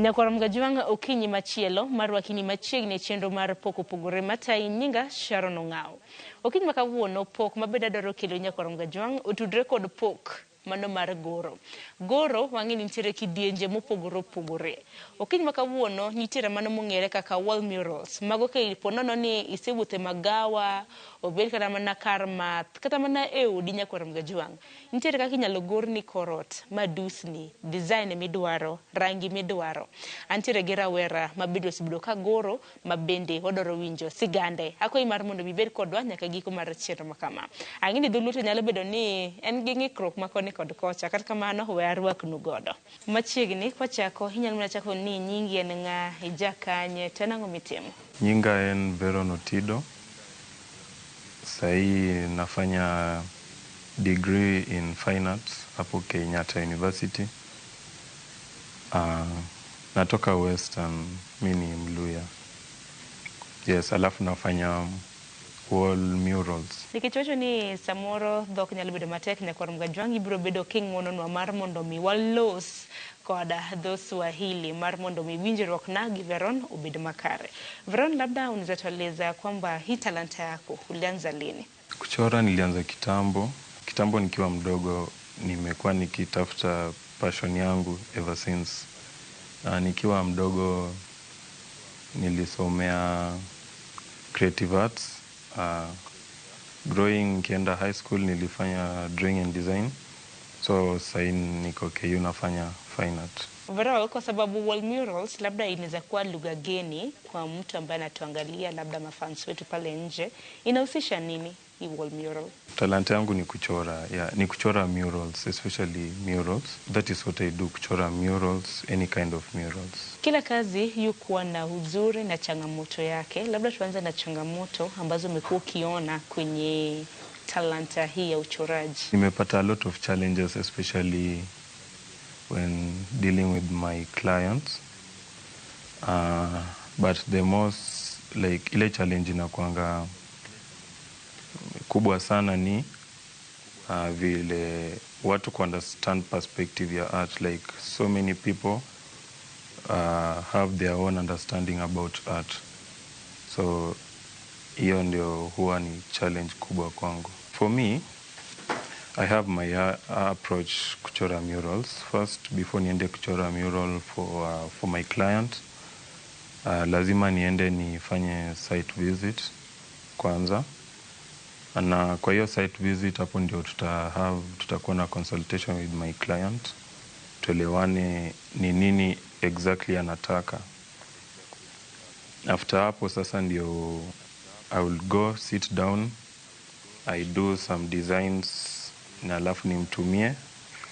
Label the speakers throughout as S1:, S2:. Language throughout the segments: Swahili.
S1: Nyakwar Mgajwang' okinyi machielo mar wakini machiegni e chenro mar pok opogore matayi nyinga Sharon Ong'aw. Okinyi ma kawuono pok mabende adwaro kelo nyakwar Mgajwang' otudre kod pok mano mar goro. Goro wang'e ni nitiere kidienje mopogore opogore. Okinyi ma kawuono nitiere mano mong'ere kaka wall murals. Mago ka po nono ni isewuotho e magawa, obed kata mana kar math, kata mana e odi nyakwar Mgajwang'. Nitiere kaka inyalo gorni kor ot ma dusni, design midwaro, rangi midwaro. Antiere gi rawera ma bende osebedo ka goro ma bende wadwaro winjo sigande. Akwayi mar mondo ibed kodwa nyaka giko mar chenro ma kama. Ang'e ni dholuo to nyalo bedo ni en gi ng'ikruok ma koni kod kocha, kata kamano we arwaknu godo. Machiegni kwachako inyalo mana chako ni nyingi en ng'a, ija kanye, to en ang'o mitimo?
S2: Nyinga en Veron Otido. Sahii nafanya degree in fine arts hapo Kenyatta University. Natoka Western, mi ni Mluya. Yes, alafu nafanya wall murals.
S1: Nikech wacho ni samoro dhok nyalo bedo matek nyakwar Mgajwang' ibiro bedo king'uononwa mar mondo mi walos koda dho Swahili mar mondo mi winjruok na gi Veron obed makare. Veron, labda unaweza tueleza kwamba hii talanta yako ulianza lini?
S2: Kuchora nilianza kitambo. Kitambo nikiwa mdogo nimekuwa nikitafuta passion yangu ever since. Nikiwa mdogo nilisomea creative arts. Growing nikienda high school nilifanya drawing and design. So sahii niko KU nafanya fine art.
S1: Overall, kwa sababu wall murals labda inaweza kuwa lugha geni kwa mtu ambaye anatuangalia, labda mafans wetu pale nje, inahusisha nini hii wall mural?
S2: Talanta yangu ni kuchora, yeah, ni kuchora murals, especially murals. That is what I do, kuchora murals, any kind of murals.
S1: Kila kazi yukuwa na uzuri na changamoto yake. Labda tuanze na changamoto ambazo umekuwa ukiona kwenye talanta hii ya uchoraji.
S2: Nimepata a lot of challenges, especially when dealing with my clients. But the most, like, ile challenge inakuanga kubwa sana ni vile watu ku understand perspective ya art. Like, so many people have their own understanding about art, so hiyo ndio huwa ni challenge kubwa kwangu. For me, I have my approach kuchora murals. First, before niende kuchora mural for my client, lazima niende nifanye site visit kwanza, na kwa hiyo site visit hapo ndio tutakuwa na consultation with my client, tuelewane ni nini exactly anataka. After hapo sasa ndio I will go sit down, I do some designs na alafu nimtumie,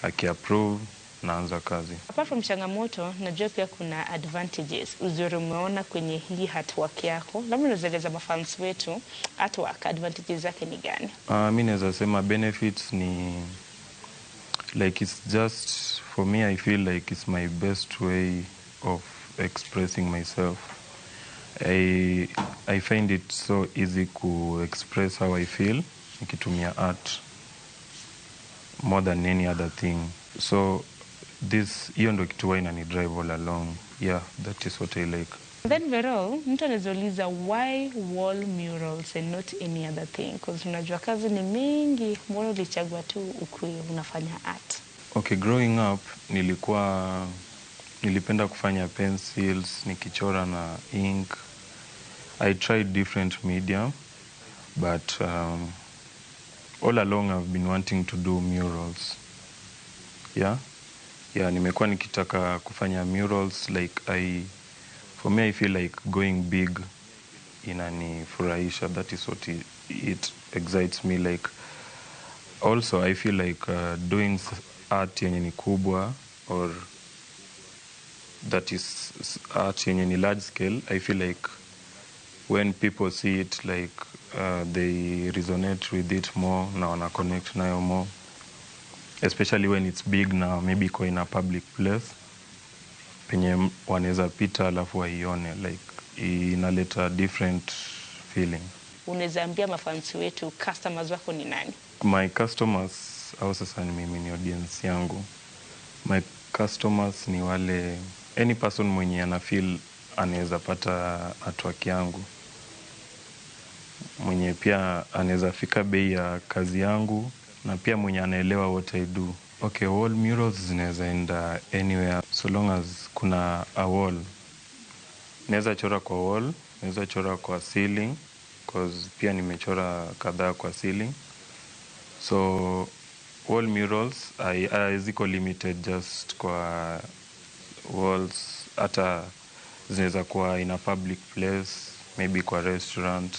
S2: akiapprove naanza kazi.
S1: Apart from changamoto, najua pia kuna advantages. Uzuri umeona kwenye hii artwork yako. Labda unaweza eleza mafans wetu artwork advantages zake ni gani?
S2: Mi naweza sema benefits ni, like, it's just, for me, I feel like it's my best way of expressing myself. I find it so easy ku express how I feel nikitumia art more than any other thing. So this, hiyo ndo kitu huwa inani drive all along. Yeah, that is what I like.
S1: Then Verol, mtu anaweza uliza, why wall murals and not any other thing? Because unajua kazi ni mingi, mbona ulichagua tu ukuwe unafanya art?
S2: Okay, growing up nilipenda kufanya pencils, nikichora na ink. I tried different media, but all along I've been wanting to do murals. Yeah, nimekuwa nikitaka kufanya murals. Like, I for me, I feel like going big inanifurahisha. That is what it excites me. Like, also I feel like doing art yenye ni kubwa, or that is art yenye ni large scale, I feel like when people see it, like, they resonate with it more na wana connect nayo more, especially when it's big na maybe iko in a public place penye wanaweza pita alafu waione. Like, inaleta different feeling.
S1: Unaweza ambia mafans wetu customers wako ni nani?
S2: My customers, au sasa ni mimi ni audience yangu, my customers ni wale Any person mwenye ana feel anaweza pata artwork yangu, mwenye pia anaweza fika bei ya kazi yangu, na pia mwenye anaelewa what I do. Okay, wall murals zinaweza enda anywhere so long as kuna a wall. Naweza chora kwa wall, naweza chora kwa ceiling, 'cause pia nimechora kadhaa kwa ceiling. So wall murals ziko limited just kwa walls, hata zinaweza kuwa in a public place, maybe kwa restaurant,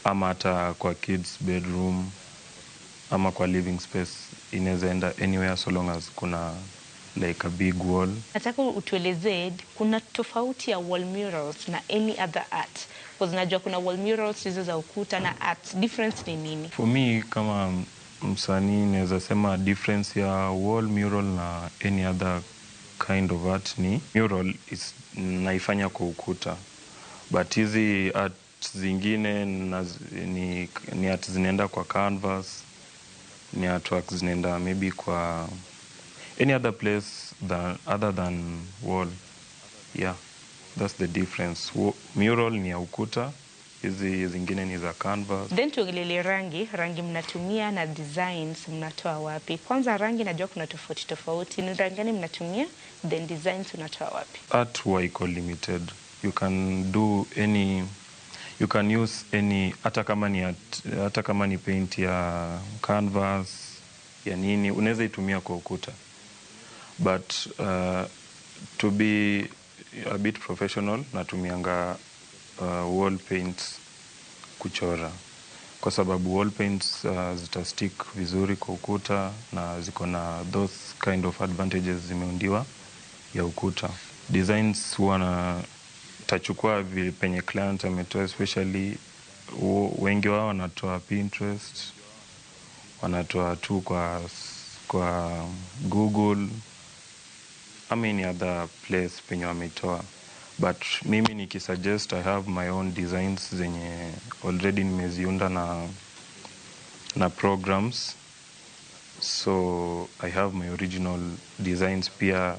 S2: ama hata kwa kids bedroom, ama kwa living space. Inaweza enda anywhere so long as kuna like a big wall.
S1: Nataka utuelezee kuna tofauti ya wall murals na any other art. Because najua kuna wall murals hizo za ukuta na art. Difference ni nini?
S2: For me kama msanii naweza sema difference ya wall mural na any other kind of art ni mural is naifanya kwa ukuta, but hizi art zingine ni art zinaenda kwa canvas, ni artwork zinaenda maybe kwa any other place other than wall. Yeah, that's the difference. Mural ni ya ukuta, hizi zingine ni za canvas.
S1: Then tuongelele rangi, rangi mnatumia na designs mnatoa wapi? Kwanza rangi najua kuna tofauti tofauti. Ni rangi gani mnatumia? Then designs unatoa wapi?
S2: Art huwa iko limited. You can do any, you can use any, hata kama ni art, hata kama ni paint ya canvas ya nini, unaweza itumia kwa ukuta. But to be a bit professional, natumianga wall paints kuchora, kwa sababu wall paints zita stick vizuri kwa ukuta na ziko na those kind of advantages zimeundiwa ya ukuta. Designs huwa na tachukua penye client ametoa, especially wengi wao wanatoa Pinterest, wanatoa tu kwa Google ama any other place penye wametoa, but mimi nikisuggest, I have my own designs zenye already nimeziunda na programs, so I have my original designs pia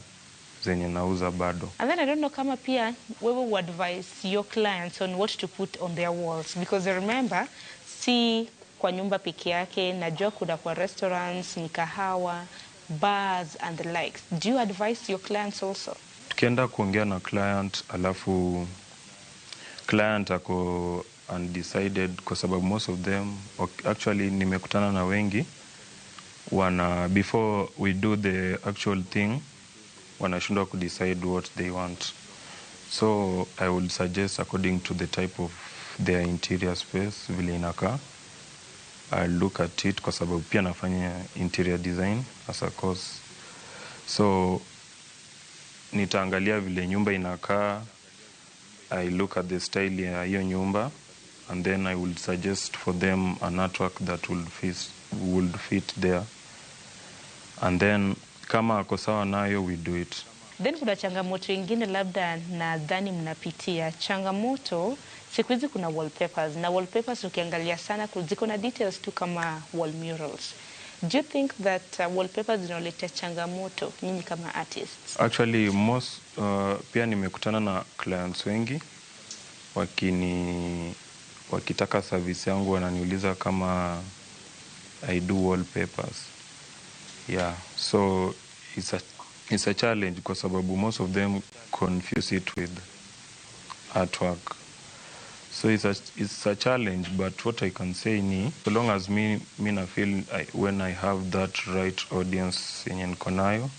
S2: zenye nauza bado.
S1: And then I don't know kama pia wewe would advise your clients on what to put on their walls, because remember, si kwa nyumba peke yake, najua kuna kwa restaurants, mikahawa, bars and the likes. Do you advise your clients also?
S2: Tukienda kuongea na client, alafu client ako undecided, kwa sababu most of them, actually nimekutana na wengi wana, before we do the actual thing, wanashindwa kudecide what they want. So I would suggest according to the type of their interior space vile inakaa. I look at it kwa sababu pia nafanya interior design as a course, so nitaangalia vile nyumba inakaa. I look at the style ya hiyo nyumba and then I will suggest for them an artwork that would fit there, and then kama ako sawa nayo, we do it.
S1: Then kuna changamoto ingine labda nadhani mnapitia. Changamoto siku hizi kuna wallpapers, na wallpapers ukiangalia sana ziko na details tu kama wall murals. Do you think that wallpapers zinaleta changamoto nyinyi kama artists?
S2: Actually most, pia nimekutana na clients wengi wakitaka service yangu wananiuliza kama I do wallpapers. Yeah, so it's a challenge kwa sababu most of them confuse it with artwork. So it's a challenge, but what I can say ni so long as mi na feel when I have that right audience yenye niko nayo,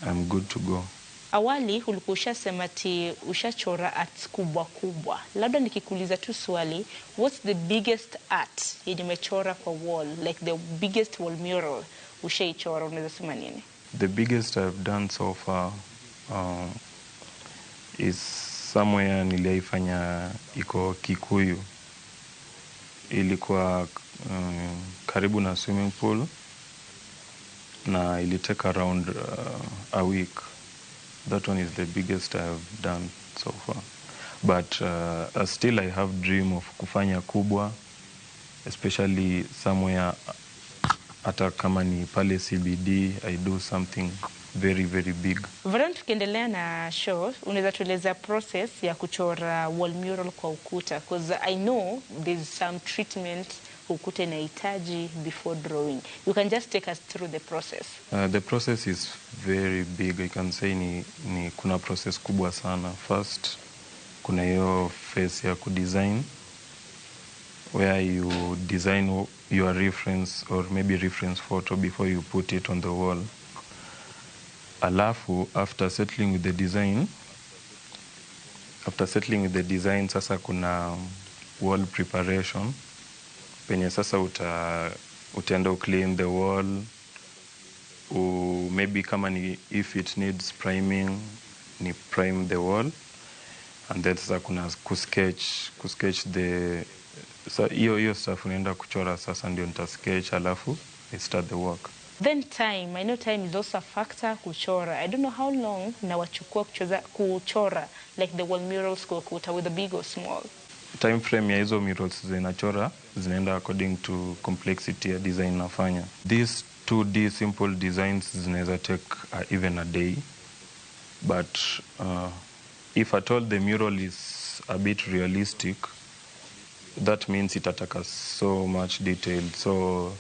S2: I'm good to go.
S1: Awali ulikuwa ushasema ati ushachora art kubwa kubwa. Labda nikikuuliza tu swali, what's the biggest art yenye umechora kwa wall, like the biggest wall mural ushaichora, unaweza sema nini?
S2: The biggest I've done so far is somewhere niliaifanya iko Kikuyu. Ilikuwa karibu na swimming pool na ili take around a week. That one is the biggest I've done so far. But still I have dream of kufanya kubwa, especially somewhere, hata kama ni pale CBD, I do something very very big.
S1: Veron, tukiendelea na show, unaweza tueleza process ya kuchora wall mural kwa ukuta? Because I know there's some treatment ukuta inahitaji before drawing. You can just take us through the process.
S2: The process is very big. I can say ni kuna process kubwa sana. First, kuna hiyo phase ya kudesign where you design your reference or maybe reference photo before you put it on the wall. Alafu after settling with the design, sasa kuna wall preparation penye sasa utaenda clean the wall, maybe kama ni if it needs priming, ni prime the wall, and then sasa kuna kusketch the sa hiyo stuff unaenda kuchora sasa ndio nita sketch, alafu I start the work.
S1: Then time, I know time is also a factor kuchora. I don't know how long na wachukua kuchora like the wall murals kwa ukuta, whether big or small.
S2: Time frame ya hizo murals zinachora zinaenda according to complexity ya design nafanya. These 2D simple designs zinaweza take even a day, but if at all the mural is a bit realistic, that means itataka so much detail, so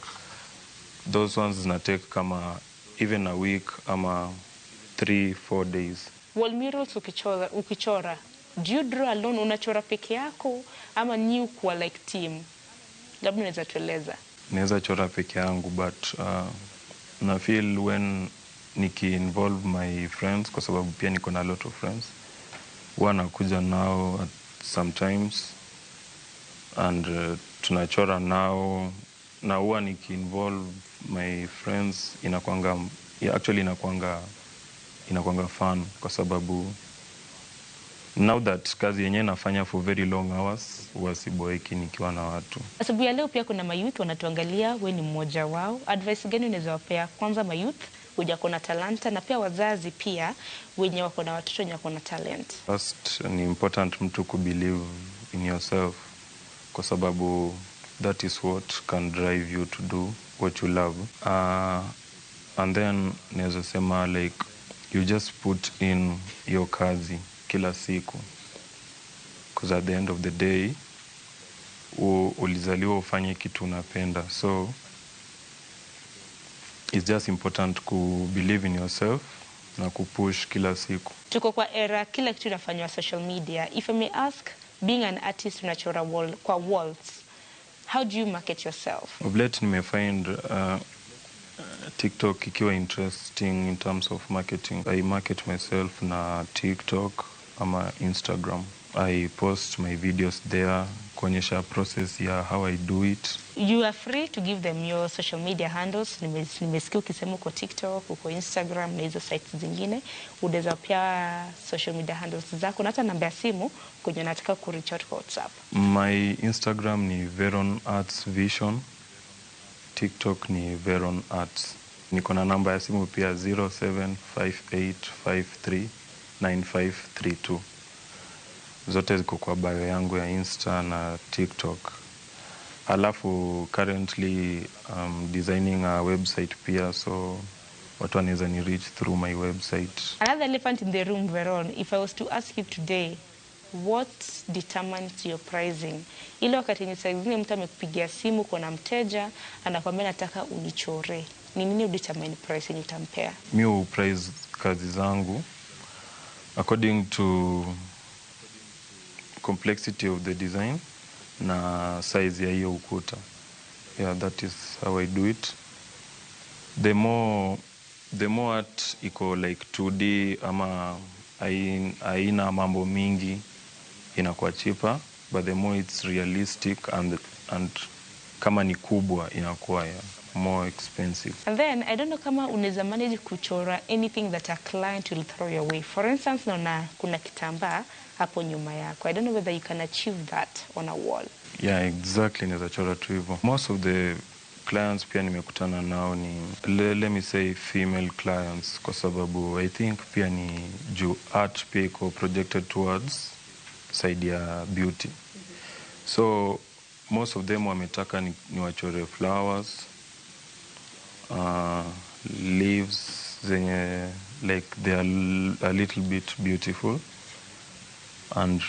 S2: those ones zina take kama even a week ama 3-4 days.
S1: Wall murals ukichora, do you draw alone? Unachora peke yako ama ni kwa like team? Labda unaweza tueleza.
S2: Naweza chora peke yangu, but na feel when niki involve my friends, kwa sababu pia niko na lot of friends, huwa nakuja nao sometimes and tunachora nao, na huwa niki involve my friends inakuanga, yeah, actually inakuanga fun, kwa sababu now that kazi yenyewe nafanya for very long hours, huwa siboeki nikiwa na watu.
S1: Asubuhi ya leo pia kuna mayouth wanatuangalia, we ni mmoja wao. Advice gani unaweza wapea kwanza mayouth wenye wako na talanta, na pia wazazi pia wenye wako na watoto wenye wako na talent?
S2: First, ni important mtu kubelieve in yourself, kwa sababu that is what can drive you to do what you love. And then naweza sema like you just put in your kazi kila siku, because at the end of the day ulizaliwa ufanye kitu unapenda, so it's just important ku believe in yourself na kupush kila siku.
S1: Tuko kwa era kila kitu inafanywa social media. If I may ask, being an artist unachora wall, kwa walls, how do you market yourself?
S2: Of late nimefind TikTok ikiwa interesting in terms of marketing. I market myself na TikTok ama Instagram. I post my videos there kuonyesha process ya how I do it.
S1: You are free to give them your social media handles. Nimesikia ukisema uko TikTok, uko Instagram na hizo sites zingine. Unaweza pia social media handles zako na hata namba ya simu kwenye unataka ku reach out kwa WhatsApp.
S2: My Instagram ni Veron Arts Vision. TikTok ni Veron Arts. Niko na namba ya simu pia 0758539532. Zote ziko kwa bio yangu ya Insta na TikTok. Alafu currently I'm designing a website pia, so watu wanaweza ni reach through my website.
S1: Another elephant in the room, Veron, if I was to ask you today, what determines your pricing? Ile wakati yenye saa zingine mtu amekupigia simu, kuna mteja anakuambia nataka unichore, ni nini udetermine price yenye utampea?
S2: Mi hu price kazi zangu according to complexity of the design na size ya hiyo ukuta. Yeah, that is how I do it. The more art iko like 2D ama haina mambo mingi, inakuwa cheaper, but the more it's realistic and kama ni kubwa inakuwa more expensive.
S1: And then I don't know kama unaweza manage kuchora anything that a client will throw your way. For instance, naona kuna kitambaa hapo nyuma yako. I don't know whether you can achieve that on a wall.
S2: Yeah, exactly, naweza chora tu hivyo. Most of the clients pia nimekutana nao ni let me say female clients, kwa sababu I think pia ni juu art pia iko projected towards side ya beauty. So most of them wametaka ni wachore flowers, leaves zenye like they are a little bit beautiful, and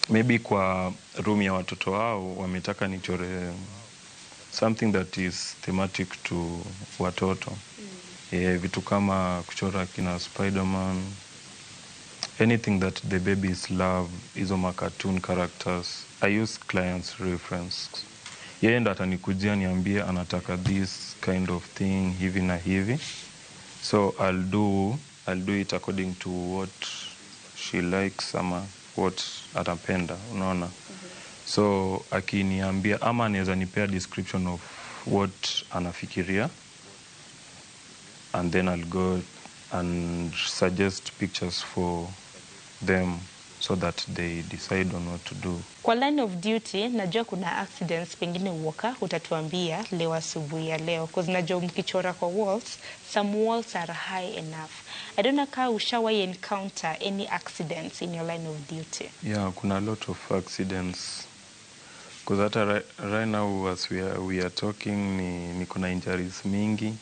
S2: maybe kwa room ya watoto wao wametaka nichore something that is thematic to watoto. Vitu kama kuchora kina Spiderman, anything that the babies love, hizo ma cartoon characters. I use clients reference. Yeye ndo atanikujia niambie anataka this kind of thing hivi na hivi, so I'll do it according to what she likes ama what atapenda, unaona. So akiniambia ama anaweza nipea description of what anafikiria, and then I'll go and suggest pictures for them so that they decide on what to do.
S1: Kwa line of duty najua kuna accidents, pengine uoka utatuambia leo asubuhi ya leo, cause najua mkichora kwa walls, some walls are high enough. I don't know kama ushawahi encounter any accidents in your line of duty.
S2: Yeah, kuna a lot of accidents. Because hata right now as we are talking ni kuna injuries mingi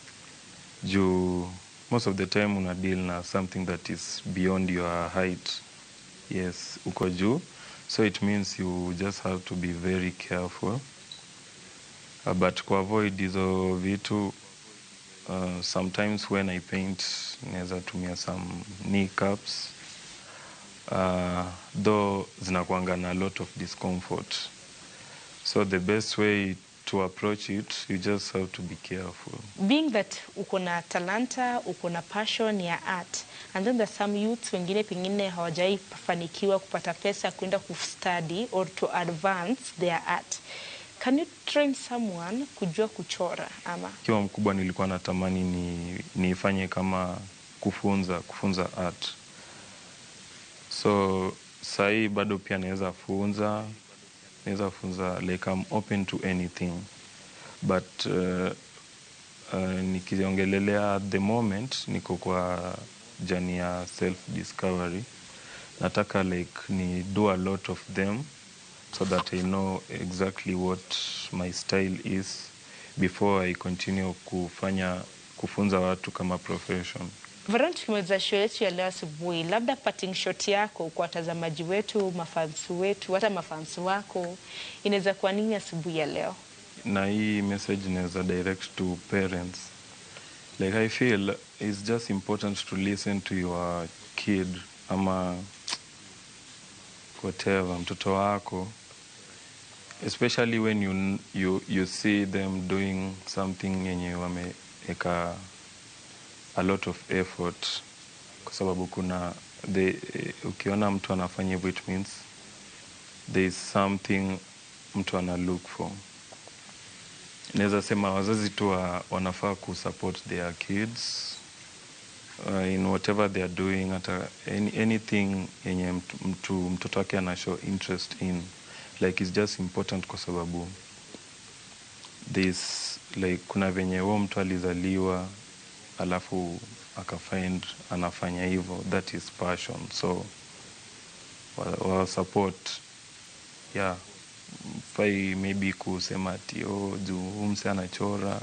S2: juu most of the time una deal na something that is beyond your height. Yes, uko juu, so it means you just have to be very careful. But kuavoid hizo vitu, sometimes when I paint naweza tumia some knee caps, though zinakuanga na a lot of discomfort. So the best way to approach it, you just have to be careful.
S1: Being that uko na talanta, uko na passion ya art, and then there's some youths wengine pengine hawajai fanikiwa kupata pesa ya kuenda kustudy or to advance their art, can you train someone kujua kuchora ama?
S2: Kiwa mkubwa nilikuwa natamani ni nifanye kama kufunza art. So sahii bado pia naweza funza, like I'm open to anything, but nikiongelelea at the moment niko kwa journey ya self discovery. Nataka like ni do a lot of them so that I know exactly what my style is before I continue kufanya kufunza watu kama profession.
S1: Veron, tukimaliza show yetu ya leo asubuhi, labda parting shot yako kwa watazamaji wetu, mafans wetu, hata mafans wako, inaweza kuwa nini asubuhi ya leo?
S2: Na hii message inaweza direct to parents. Like I feel it's just important to listen to your kid ama whatever, mtoto wako, especially when you see them doing something yenye wameeka a lot of effort, kwa sababu kuna ukiona mtu anafanya hivyo, it means there is something mtu ana look for. Naweza sema wazazi tu wanafaa kusupport their kids in whatever they are doing, hata anything yenye mtoto wake ana show interest in. Like it's just important kwa sababu this, like kuna venye huo mtu alizaliwa alafu akafind anafanya hivyo, that is passion. So wa support, yeah. Fai maybe kusema ati, "Oh, juu huyu mse anachora,"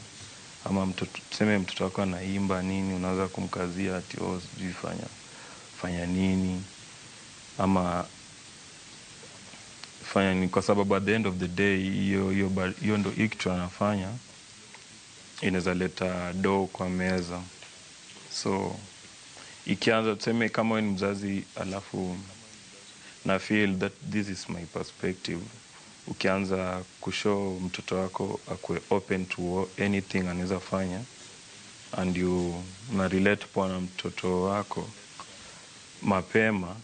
S2: ama mtoto, tuseme mtoto wako anaimba nini, unaweza kumkazia ati, "Oh, sijui fanya fanya nini ama fanya ni," kwa sababu at the end of the day hiyo ndo hii kitu anafanya inaweza leta doo kwa meza. So ikianza, tuseme kama wewe ni mzazi, alafu na feel that this is my perspective, ukianza kushow mtoto wako akue open to anything anaweza fanya and you una relate poa na mtoto wako mapema,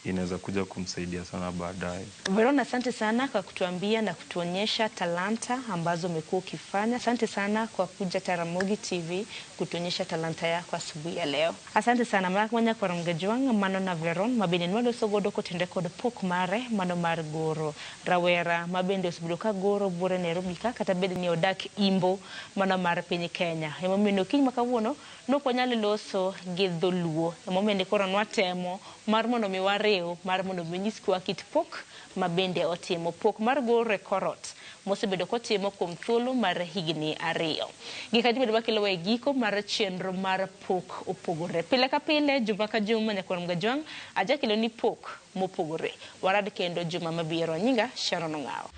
S2: inaweza kuja kumsaidia sana baadaye.
S1: Veron, asante sana kwa kutuambia na kutuonyesha talanta ambazo umekuwa ukifanya. Asante sana kwa kuja Taramogi TV kutuonyesha talanta yako asubuhi ya leo. Asante sana mak manya kwarom gajwang' mano na Veron mabende nwaloso godo kotende kod pok mare mano mar goro. Rawera mabende osebedo ka goro buore Nairobi ka kata bed ni odak imbo mano mar piny Kenya. Emomiyo okinyi ma kawuono nok wanyal loso gi dholuo. Emomiyo koro nwatemo mar mondo mi wariw Ariw mar mondo mi onyis kwa kit pok ma bende otimo, pok mar goro e korot mosebedo kotimo kuom thuolo mar higni 2. Gik bedo makelowa e giko mar chenro mar pok opogore. Pile ka pile, juma ka juma, nyakwar Mgajwang' ajakelo ni pok mopogore. Warad kendo juma mabiro. Nyinga Sharon Ong'awo.